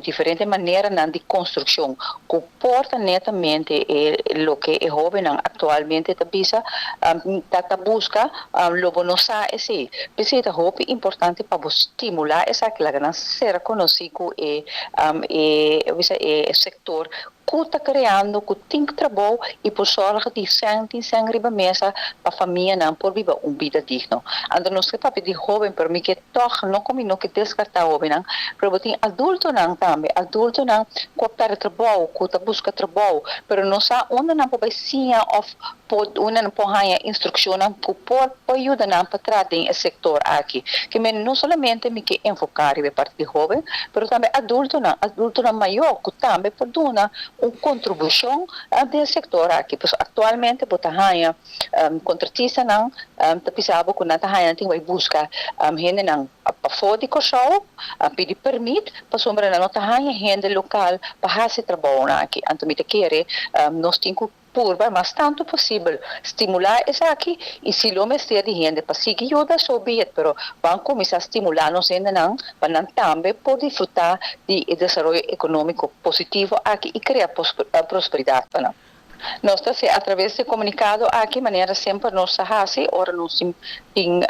diferente maneranan di konstrukshon ku Por ta netamente e loke e hóbennan aktualmente ta bisa, ta ta buska, lo bo no sa esei. P'esei ta hopi importante pa bo stimulá esaki, laga nan ser konosí ku e e bisa e sektor ku ta kreando, ku tin trabou i por sòrg di sèn tin sèn riba mesa pa famianan por biba un bida digno. Anto nos ke papia di hóben, pero mi ke Tòg, no ku mi no ke deskartá hóbennan, pero bo tin adultonan tambe, adultonan ku a pèrdè trabou, ku ta buska trabou, pero no sa unda nan por bai siña òf por unda nan por haña instrukshonnan ku por por yuda nan pa traha den e sektor aki. Ke men no solamente mi ke enfoká riba e parti di hóben, pero tambe adultonan, adultonan mayó ku tambe por duna un kontribushon den e sektor aki. Pasobra aktualmente bo ta haña kontratistanan ta bisa bo ku nan ta haña nan tin bai buska hendenan pafó di Kòrsou, pidi pèrmit pasobra nan no ta haña hende lokal pa hasi e trabounan aki. Anto mi ta kere nos tin ku Purba mas tantu posibel stimulá esaki i si lo mester di hende pa sigui yuda, so be it, pero ban kuminsá stimulá nos hendenan pa nan tambe por disfrutá di e desaroyo ekonómiko positivo aki i krea prosperidat pa nan. Nos ta hasi atraves di e komunikado aki manera semper nos ta hasi ora nos tin tin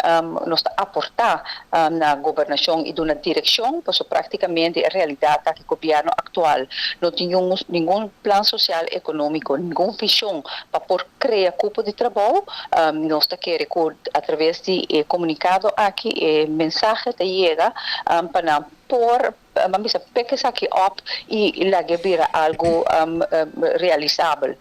nos ta aportá na gobernashon i duna direkshon, pasobra práktikamente e realidat ta ku gobièrnu aktual no tin ningun plan sosial ekonómiko, ningun vishon pa por krea kupo di trabou. Nos ta kere ku atraves di e komunikado aki e mensahe ta yega pa nan por Ban bisa pek esaki op i lag'e bira algu realisabel.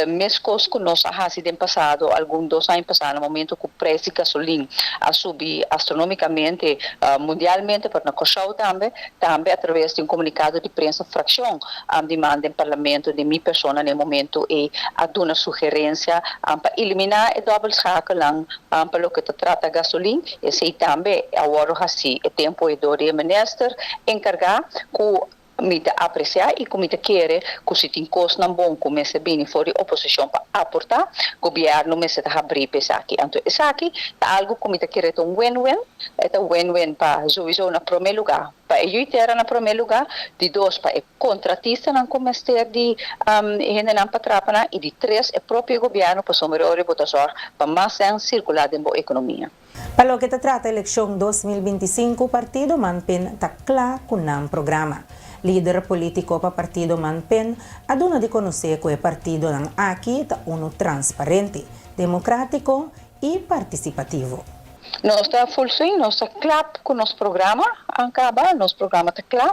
Meskos ku nos a hasi den pasado, algun dos aña pasá na momento ku preis di gasolin a subi astronomikamente mundialmente, pero na Kòrsou tambe, tambe atraves di un komunikado di prensa frakshon di man den parlamento den mi persona na e momento ei a duna sugerensia pa eliminá e dòbelschakelnan pa loke ta trata gasolin. Esei tambe a wòrdu hasí e tempu ei dor di e minister enkargá ku mi ta apresiá i ku mi ta kere ku si tin kosnan bon ku mester bini for di oposishon pa aportá, gobièrnu mester ta habrí pa esaki. Anto esaki ta algu ku mi ta kere ta un win-win, e ta win-win pa souiso na promé lugá pa e yu tera na promé lugá, di dos pa e kontratistanan ku mester di e hendenan pa trapa nan i di tres e propio gobièrnu pasobra ora bo ta sòrg pa mas sèn sirkulá den bo ekonomia. Pa loke ta trata elekshon 2025 partido Man-Pen ta kla ku nan programa. Lider polítiko pa partido Man-Pen a duna di konosé ku e partidonan aki ta unu transparente, demokrátiko i partisipativo. Nos ta full swing, nos ta kla ku nos programa a kaba, nos programa ta kla.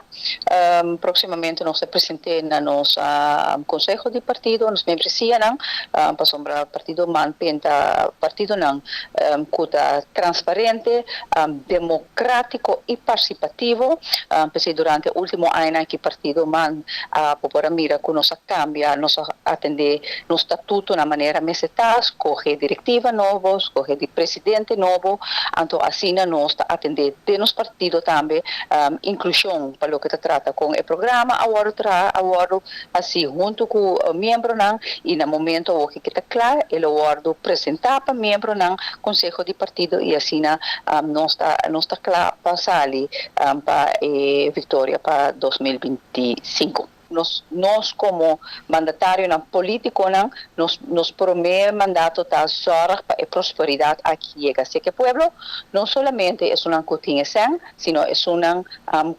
Próksimamente nos ta present'é na nos konseho di partido, nos membresianan, pasobra partido Man-Pen ta partidonan ku ta transparente, demokrátiko i parsipativo. P'esei durante e último añanan aki partido Man a por a mira ku nos a kambia, nos a atendé nos statuto na manera mester ta, skohe direktiva nobo, skohe di presidente nobo, anto asina nos ta atendé den nos partido tambe inklushon pa loke ta trata kon e programa a wòrdu traha, a wòrdu hasi huntu ku miembronan i na momento awor ke ta kla e lo wòrdu presentá pa miembronan konseho di partido i asina nos ta nos ta kla pa sali pa e viktoria pa 2025. Nos nos komo mandatarionan politikonan nos nos promé mandato ta zòrg pa e prosperidat aki yega seke pueblo, no solamente esunnan ku tin e sèn, sino esunnan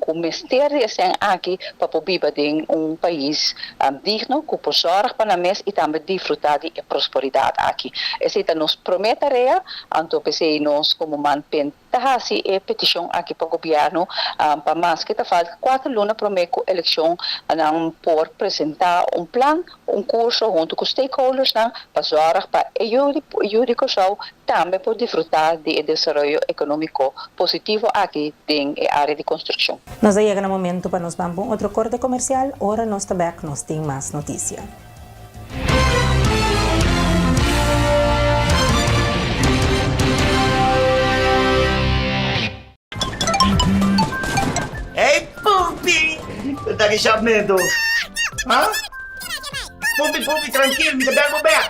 ku mester di e sèn aki pa por biba den un pais digno ku por zòrg pa nan mes i tambe disfrutá di e prosperidat aki. Esei ta nos promé tarea, anto p'esei nos komo man ta hasi e petishon aki pa gobièrnu pa maske ta falta kuater luna promé ku elekshon nan por presentá un plan, un kurso huntu ku stakeholdersnan pa zòrg pa e yu di yu di Kòrsou tambe por disfrutá di e desaroyo ekonómiko positivo aki den e área di konstrukshon. Nos a yega na momento pa nos ban pa un otro korte komersial, ora nos ta bèk nos tin mas notisia. Hey Pumpi! Ta ki shapmento? Ha? Pumpi, Pumpi, trankil, mi ta bel bo bek.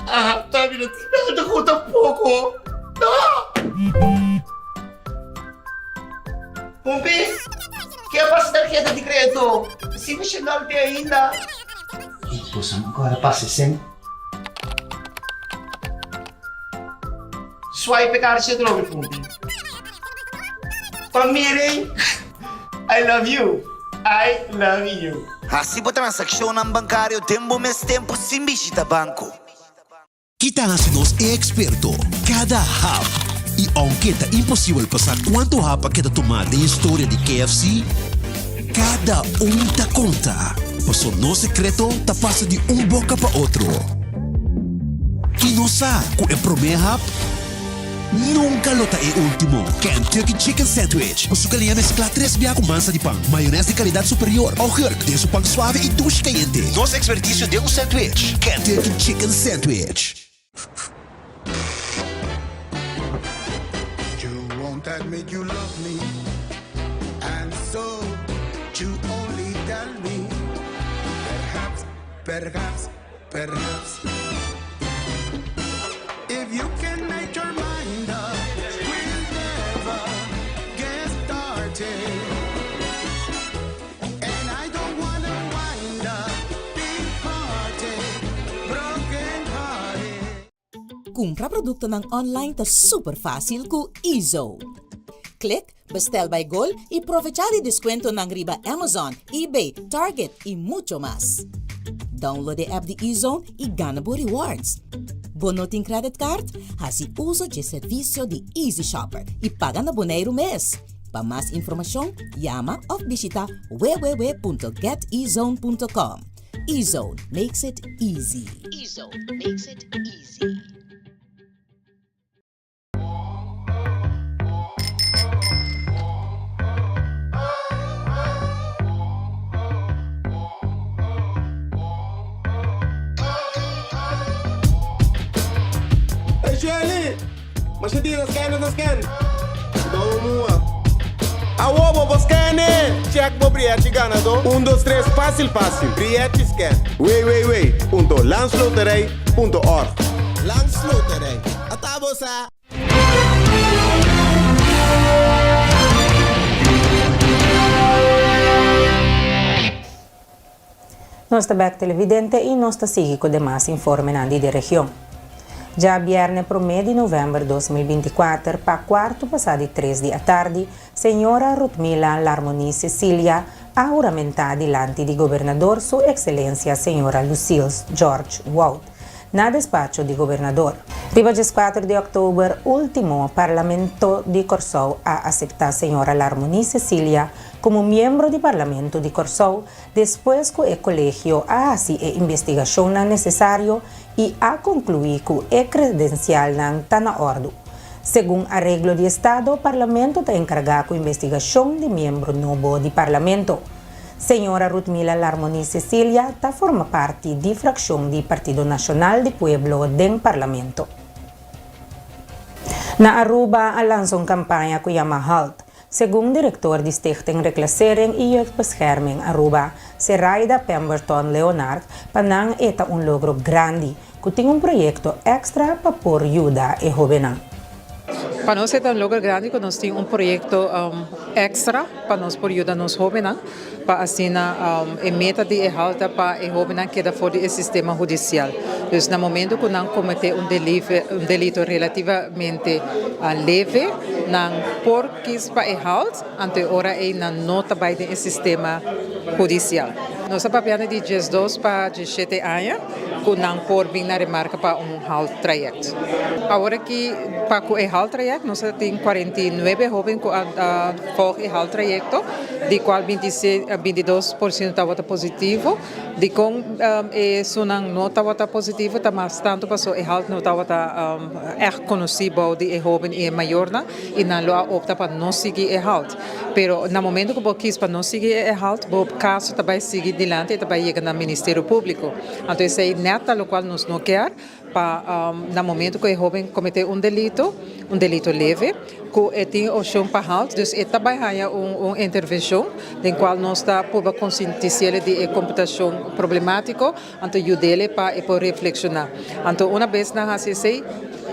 Ah, ta mi no tin nada ku tampoko. No! Pumpi, ke a pasa tarheta di kredito? Si mi shendal te ainda. Ki kosa ankora pasa esen? Swipe e karchi atrobe, Pumpi. Pa miren, I love you, I love you. Hasi bo transakshonnan bankario den bo mes tempu sin bishita banko. Ki ta hasi nos e eksperto? Kada hap! I ounke ta imposibel pa sa kuantu hap a keda tumá den historia di KFC, kada un ta konta, paso nos sekreto ta pasa di un boka pa otro. I nos sa ku e promé hap nunka lo ta e último. Kentucky Chicken Sandwich ku su kaliña mesklá tres bia ku mansa di pan, mayonès di kalidat superior, augurk den su pan suave i dushi kayente. Nos ekspertisio den un sandwich, Kentucky Chicken Sandwich. You won't admit you love me And so you only tell me Perhaps, perhaps, perhaps If you can make your mind up We'll never get started And I don't wanna wind up Big hearted, broken hearted Kumpra produktonan online ta super fásil ku Ezo. Klik Bestel by Gol i provechá di deskuentonan riba Amazon, eBay, Target i mucho mas. Download e app di Ezone i gana bo rewards. Bo no tin credit card? Hasi uso dje servisio di Easy Shopper i paga na Boneiru mes. Pa mas informashon, yama òf bishitá www.getezone.com. Ezone makes it easy. Ezone makes it easy. Hey Shelly! Masha dia ta scan ta scan. Dou mua. Awo bo bo scan e! Check bo brièchi ganadó. Un dos tres fásil fásil. Brièchi scan. www.landsloterij.org Landsloterij. Ata bo sa! Nos ta bek televidente y nos ta sigui cu demas informenan di de region. Djabierne prome di november 2024 pa cuarto pasa di tres di atardi, señora Rutmila Larmonie Cecilia a huramenta dilanti di Gobernador Su Excelencia señora Lucille George Wout na despacho di Gobernador. Riba djeskuater di òktober último Parlamento di Kòrsou a aseptá señora Larmonie Cecilia komo miembro di Parlamento di Kòrsou despues ku e kolegio a hasi e investigashonnan nesesario i a konkluí ku e kredensialnan ta na òrdu. Segun areglo di estado, Parlamento ta enkargá ku investigashon di miembro nobo di Parlamento. Señora Rutmila Larmonie Cecilia ta forma parti di frakshon di Partido Nashonal di Pueblo den Parlamento. Na Aruba a lansa un kampaña ku yama Halt, segun direktor di Stichting Reclassering y Jeugdbescherming Aruba, Seraida Pemberton Leonard, pa nan e ta un logro grandi ku tin un proyekto èkstra pa por yuda e hóbennan. Pa nos e ta un logro grandi ku nos tin un proyekto èkstra pa nos por yuda nos hóbennan pa asina e meta di e hal ta pa e hóbennan keda for di e sistema hudisial. Dus na momento ku nan kometé un un delito relativamente leve nan por kis pa e halt anto e ora ei nan no ta bai den e sistema hudisial. Nos ta papiando di diesdos pa diesshete aña. ku nan por bin na remarka pa un halt trayect. Awor aki pa ku e halt trayect nos a tin 49 hoben ku a volg e halt trayecto, di kual 22 por siento tabata positivo. Dikon esunnan no tabata positivo ta mas tantu paso e halt no tabata ègt konosí bou di e hoben i e mayornan i nan lo a opta pa no sigui e halt. Pero na momento ku bo kis pa no sigui e halt, bo kaso ta bai sigui dilanti i ta bai yega na Ministerio Públiko. Anto esei nèt ta lokual nos no kier pa na momento ku e hóben kometé un delito, un delito leve, ku e tin opshon pa halt, dus e ta bai haña un un intervenshon den kual nos ta purba konsientis'é di e komportashon problemátiko, anto yud'é pa e por reflekshoná. Anto una bes nan hasi esei,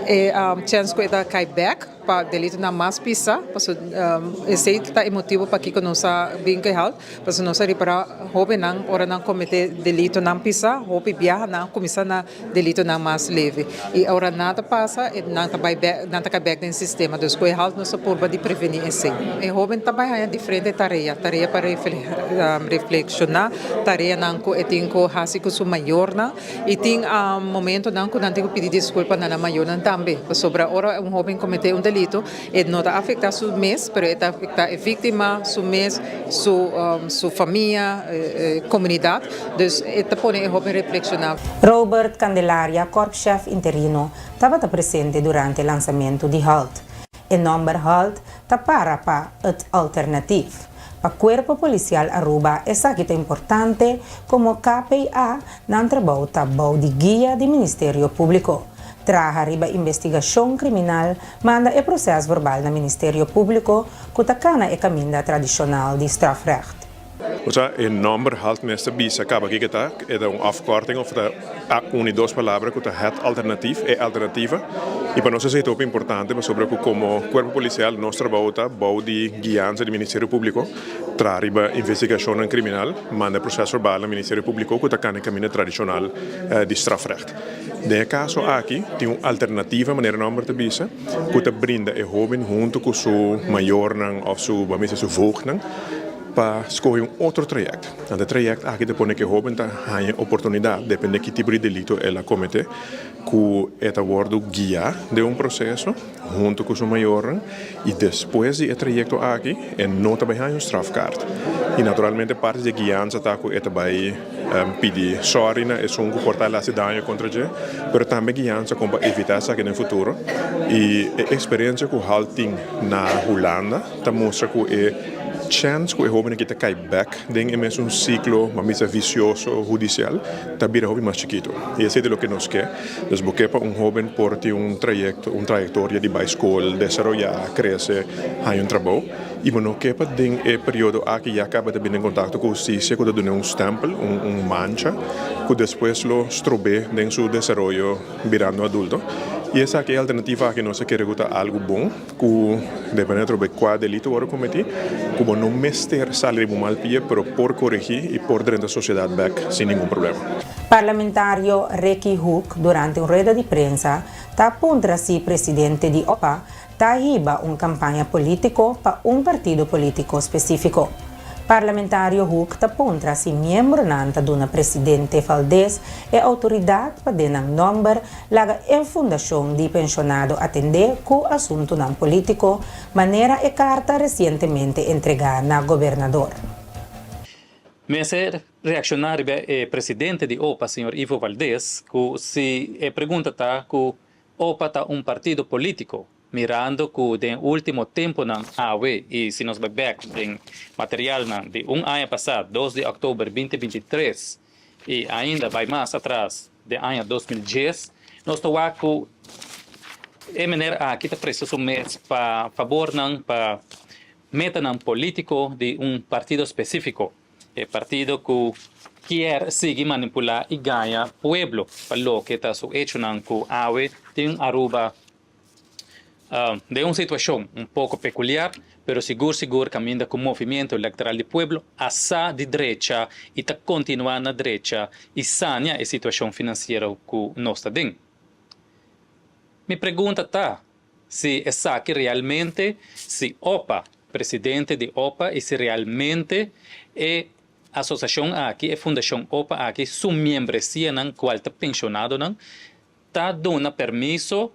e chèns ku e ta kai bèk. Pa delitonan mas pisa, pasobra esei ta e motibu pakiko nos a bin ku e halt, pasobra nos a ripará hóbennan ora nan kometé delitonan pisa, hopi biaha nan a kuminsá na delitonan mas leve. I ora nan ta pasa, nan ta bai bèk, nan ta kai bèk den sistema. Dus ku e halt nos ta purba di prevení esei. E hóben ta bai haña diferente tarea, tarea pa reflekshoná, tareanan ku e tin ku hasi ku su mayornan. I tin momentonan ku nan tin ku pidi diskulpa na nan mayornan tambe, pasobra ora un hóben kometé un delito. delito, e no ta afecta su mes, pero e ta afecta e victima, su mes, su su famia, e comunidad. Dus e ta pone e hoben reflexiona. Robert Candelaria, korpschef interino, tabata presente durante lansamentu di Halt. E nòmber Halt ta para pa Het Alternatief. Pa Cuerpo Policial Aruba esaki ta importante como KPA nan trabou ta bou di guia di Ministerio Publico. Traha riba investigacion criminal manda e proces verbal na Ministerio Publico cu ta cana e caminda tradicional di strafrecht. Osea, e nòmber Halt mester bisa kaba kiko ta, e ta un afkorting òf ta uni dos palabra ku ta het alternatief, e alternativa. I pa nos esei ta hopi importante pasobra ku komo kuerpo polisial nos trabou ta bou di guiansa di Ministerio Públiko traha riba investigashonnan kriminal, manda e proces verbal na Ministerio Públiko ku ta kana e kaminda tradishonal di strafrecht. Den e kaso aki tin un alternativa manera e nòmber ta bisa ku ta brinda e hóben huntu ku su mayornan òf su, bo a bisa su voogdnan, pa skohe un otro trayèkt. Anto e trayèkt aki ta pone ku e hóben ta haña oportunidat, depende ki tipo di delito el a kometé, ku e ta wòrdu guiá den un proseso huntu ku su mayornan i despues di e trayekto aki e no ta bai haña un strafkaart. I naturalmente parti di e guiansa ta ku e ta bai pidi sòri na esun ku por ta el hasi daño kontra dje, pero tambe guiansa kon pa evitá esaki den futuro. I e eksperensia ku Halt tin na Hulanda ta mustra ku e chèns ku e hóben aki ta kai bèk den e mesun siklo, bo a bisa visioso, hudisial, ta bira hopi mas chikitu. I esei ta loke nos ke. Dus bo ke pa un hóben por tin un trayekto, un trayektoria di bai skol, desaroyá, krese, haña un trabou. I bo no ke pa den e periodo aki ya kaba ta bini den kontakto ku hustisia ku ta dun'é un stèmpel, un un mancha, ku despues lo strob'é den su desaroyo birando adulto. I esaki, e alternativa aki nos a kere ku ta algu bon. Ku depende atrobe kua delito wòrdu kometí, ku bo no mester sali riba un mal pia, pero por koregí i por drenta sosiedat bèk sin ningun problema. Parlamentario Ricky Hoek durante un rueda di prensa ta puntra si presidente di opa ta hiba un campaña politico pa un partido politico specifico. Parlamentario Hoek ta puntra si miembronan ta duna presidente Valdez e autoridad pa den nan nomber Laga e fundashon di penshonado atendé ku asuntunan polítiko, manera e karta resientemente entregá na gobernador. Mester reakshoná riba e presidente di opa, señor Ivo Valdez, ku si e pregunta ta ku opa ta un partido polítiko, mirando ku den último tempunan awe i si nos bai bèk den materialnan di un aña pasá, dos di òktober binti 23, i ainda bai mas atras den aña 2010, nos ta wak ku e mener aki ta presta su mes pa fabornan pa metanan polítiko di un partido spesífiko, e partido ku kier sigui manipulá i gaña pueblo pa loke ta su echonan ku awe tin Aruba Den un situacion un poco peculiar, pero sigur sigur caminda cu Movimiento Electoral di Pueblo a sa di drecha y ta continua na drecha y sania e situacion financiero cu nos ta den. Mi pregunta ta si esaki realmente si opa, presidente di opa y si realmente e asociacion aki, e fundacion opa aki su miembresianan cual ta pensionadonan ta duna permiso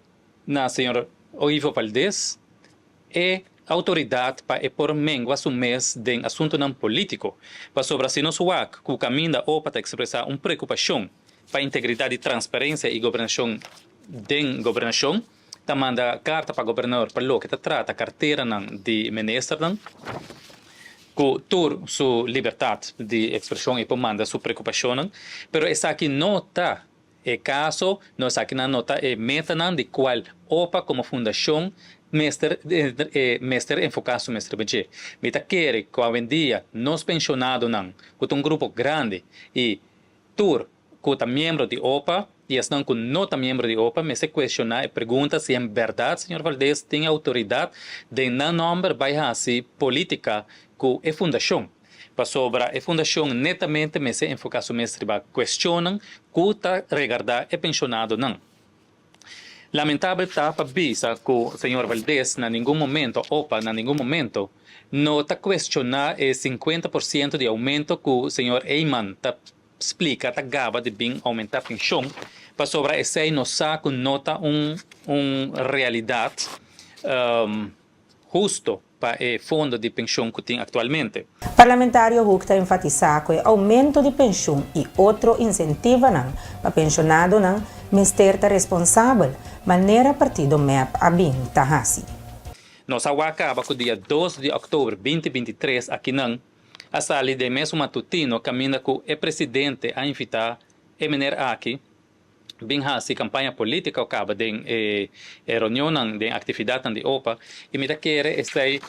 na señor Oivo Valdez e autoridad pa e por mengua su mes den asuntonan politico, pasobra si nos wak cu caminda opa ta expresa un preocupacion pa integridad di transparencia y gobernacion den gobernacion, ta manda carta pa gobernador pa loke ta trata carteranan di ministernan cu tur su libertad di expresion e por manda su preocupacionnan, pero esaki no ta E kaso no esakinan no ta e metanan di kual opa komo fundashon mester mester enfoká su mes riba dje. Mi ta kere ku awendia nos penshonadonan ku ta un grupo grandi i tur ku ta miembro di opa i esnan ku no ta miembro di opa mester kuestioná e pregunta si en bèrdat señor Valdez tin e outoridat den nan nòmber bai hasi polítika ku e fundashon. Pasobra e fundashon netamente mester enfoká su mes riba kuestionnan ku ta regardá e penshonadonan. Lamentabel ta pa bisa ku señor Valdez na ningun momento, opa, na ningun momento, no ta kuestioná e sinkuenta por siento di oumento ku señor Eman ta splika ta gaba di bin oumentá penshon, pasobra esei nos sa ku no ta un un realidat. Husto pa e fondo di penshon ku tin aktualmente. Parlamentario Hoek ta enfatisá ku e oumento di penshun i otro insentivanan pa penshonadonan mester ta responsabel, manera partido mep a bin ta hasi. Nos a wak kaba ku dia dos di òktober 2023 akinan a sali den mesun matutino kaminda ku e presidente a invitá e mener aki bin hasi campaña politica o caba den e reunionnan, den actividadnan di opa y mi ta kere esey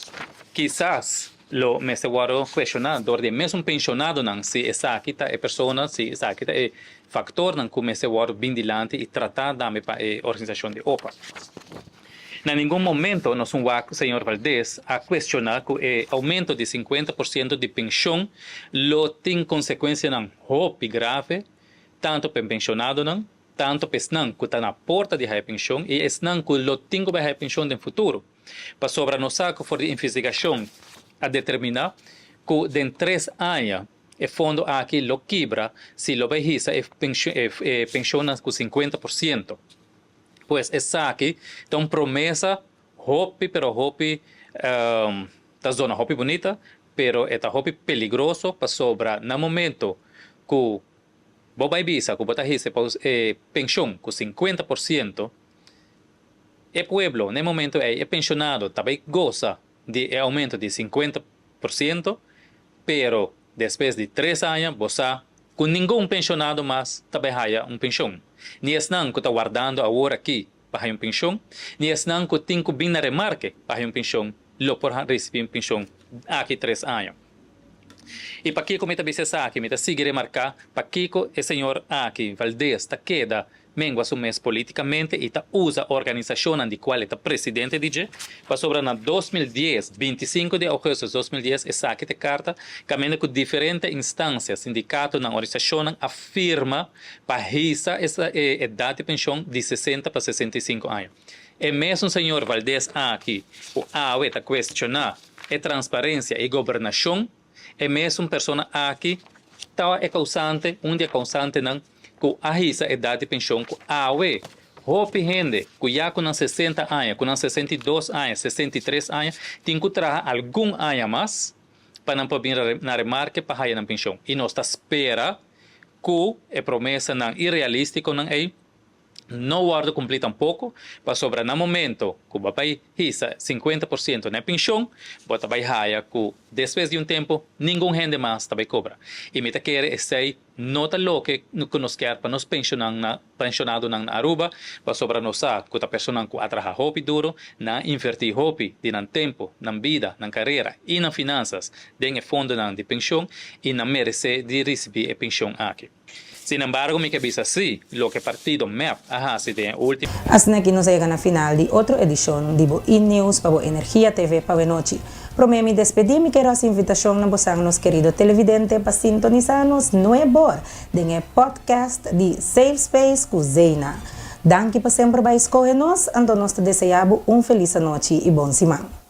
kisas lo mester wordo cuestiona door di e mesun pensionadonan si esaki ta e persona, si esaki ta e factornan cu mester wordo bin dilanti y trata tambe pa e organisacion di opa. Na ningun momento nos un wak señor Valdez a cuestiona cu e aumento di 50% di pension lo tin consecuencianan hopi grave tantu pa e penshonadonan, tantu pa esnan ku ta na porta di haya penshon i esnan ku lo tin ku bai haya penshon den futuro. Pasobra nos sa ku for di investigashon a determiná ku den tres aña e fondo aki lo kibra si lo bai hisa e penshonnan ku 50%. Pues esaki ta un promesa hopi pero hopi ta zona hopi bunita pero e ta hopi peligroso pasobra na momento ku bo bai bisa ku bo ta hisa e penshon ku 50%, e pueblo na e momento ei, e penshonado ta bai gosa di e oumento di 50%, pero despues di tres aña bo sa ku ningun penshonado mas ta bai haya un penshon. Ni esnan ku ta wardando awor aki pa haya un penshon, ni esnan ku tin ku bin na remarke pa haya un penshon lo por risibí un penshon aki tres aña. I pakiko mi ta bisa esaki? Mi ta sigui remarká pakiko e señor aki, Valdez, ta keda mengua su mes politikamente i ta usa organisashonnan di kual e ta presidente di dje, pasobra na 2010, 25 di ougùstus 2010, esaki ta e karta kaminda ku diferente instansia, sindikatonan, organisashonnan a firma pa hisa e edat di penshon di 60 pa 65 aña. E mesun señor Valdez aki ku awe ta kuestioná e transparencia y gobernacion, e mesun persona aki ta e causante, un di e causantenan cu a hisa edad di pension cu awe hopi hende cu ya cu nan 60 aña, cu nan 62 aña, 63 aña tin cu traha algun aña mas pa nan por bin na remarke pa haya nan pension. Y nos ta spera cu e promesanan irrealisticonan ey no wòrdu kumplí tampoko, pasobra na momento ku bo bai hisa 50% na e penshon, bo ta bai haya ku despues di un tempu ningun hende mas ta bai kobra. I mi ta kere esei no ta loke ku nos kier pa nos penshonadonan na Aruba, pasobra nos sa ku ta personanan ku a traha hopi duru, nan a invertí hopi di nan tempu, nan bida, nan karera i nan finansas den e fondonan di penshon i nan meresé di risibí e penshon aki. Sin embargo mi ke bisa si loke partido mep a hasi den e ultimo. Asina aki nos a yega na final di otro edishon di bo E-News pa bo Energia TV pa wenochi. Prome mi despedí mi kero hasi invitashon na bosan nos kerido televidente pa sintonisá nos nuebor den e podcast di Safe Space ku Zeina. Danki pa semper bai skohe nos, anto nos ta deseá bo un felis anochi i bon siman.